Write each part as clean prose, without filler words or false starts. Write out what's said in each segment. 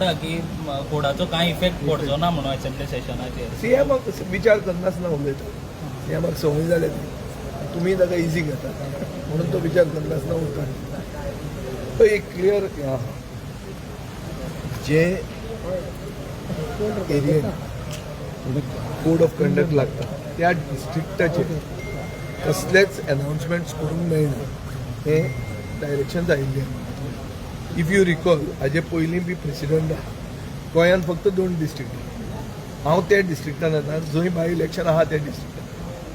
म्हणटा की कोडाचो कांय इफेक्ट पडचो ना म्हणून असेंब्ली सेशनाचेर. सीएमाक विचार करनासतना उलयता. सीएमाक संवय जाल्या ती. तुमी ताका इजी घेता म्हणून तो विचार करनासतना उरता. तो एक क्लियर हें आहा, जे एरियेन कोड ऑफ कंडक्ट लागता त्या डिस्ट्रिक्टाचे कसलेच अनाउन्समेंट्स करूंक मेळना हें डायरेक्शन आयिल्लें. If you recall, हाजे पयलीं बी प्रेसिडंट आहा. गोंयांत फक्त दोन डिस्ट्रिक्ट. हांव त्या डिस्ट्रिक्टान येता जंय बाय इलेक्शन आहा त्या डिस्ट्रिक्टान.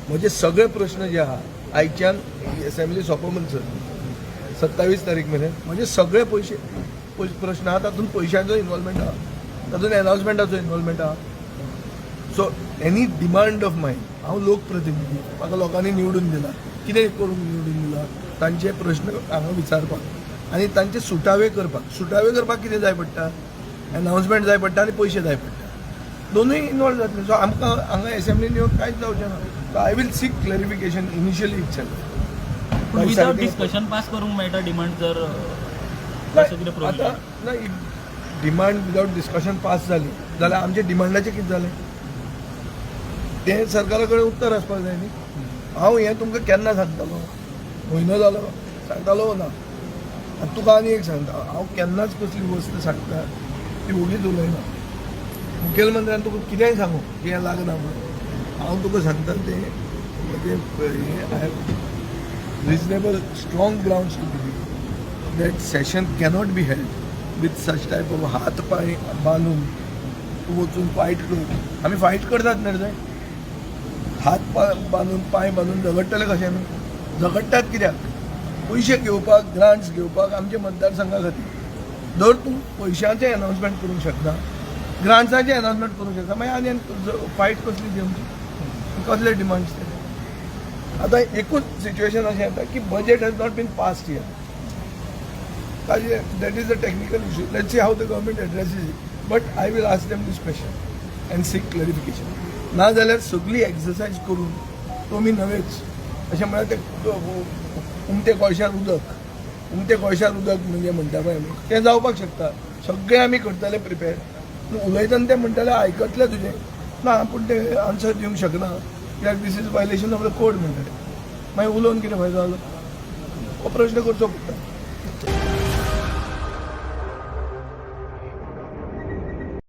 म्हजे सगळे प्रश्न जे आहा, आयच्यान एसेंब्ली सोंपो म्हणसर, 27 तारीख मेरेन म्हजे सगळे पयशे प्रश्न आहा. तातूंत पयशांचो इन्वॉल्वमेंट आहा, तातूंत एनाउन्समेंटाचो इन्वॉल्वमेंट आहा. So any demand of mine, हांव लोकप्रतिनिधी, म्हाका लोकांनी निवडून दिला. कितें करूंक निवडून दिला? तांचे प्रश्न हांगा विचारपाक आनी तांचे सुटावे करपाक. सुटावे करपाक कितें जाय पडटा? अनाउन्समेंट जाय पडटा आनी पयशे जाय पडटा. दोनूय इन्वॉल्व जातले. सो आमकां हांगा एसेंब्लीन येवन कांयच जावचें ना. So I will seek clarification initially itself. पूण विदाउट डिस्कशन पास करूंक मेळटा डिमांड जर तशें कितें आतां प्रोविजन? ना, डिमांड विदाउट डिस्कशन पास जाली जाल्यार आमच्या डिमांडाचें कितें जालें तें सरकारा कडेन उत्तर आसपाक जाय न्ही. हांव हें तुमकां केन्ना सांगतालो? म्हयनो जालो सांगतालो ना. आनी तुका आनी एक सांगता, हांव केन्नाच कसली वस्त सांगता ती ओगीच उलयना. मुखेलमंत्र्यान तुका कितेंय सांगू की हें लागना म्हणून, हांव तुका सांगता तें म्हजें I have reasonable strong grounds to believe that session cannot be held with such type of हात पांय बांदून तूं वचून फायट कर. आमी फायट करतात न्ही रे. हात पांय बांदून, पांय बांदून झगडटले कशे आमी? झगडटात कित्याक? पयशे घेवपाक, ग्रांट्स घेवपाक आमच्या मतदारसंघा खातीर. जर तूं पयशांचें अनाउन्समेंट करूंक शकना, ग्रांट्साचें अनाउन्समेंट करूंक शकना, मागीर आनी फायट कसली ती आमची? कसले डिमांड्स ते? आतां एकूच सिच्युएशन अशें येता की budget has not been passed yet. ताजे that is a technical issue. Let's see how the government addresses it, but I will ask them this question and seek clarification. ना जाल्यार सगळी एक्सरसायज करून तुमी नवेच अशें म्हळ्यार ते उमते कोळशार उदक, उमते कोळशार उदक म्हणजे म्हणटा पळय आमी, तें जावपाक शकता. सगळें आमी करतले प्रिपेर. उलयतना ते म्हणटले, आयकतले तुजें ना, पूण ते आन्सर दिवंक शकना कित्याक this is violation of the code म्हणटले. मागीर उलोवन कितें फायदो जालो? हो प्रश्न करचो पडटा.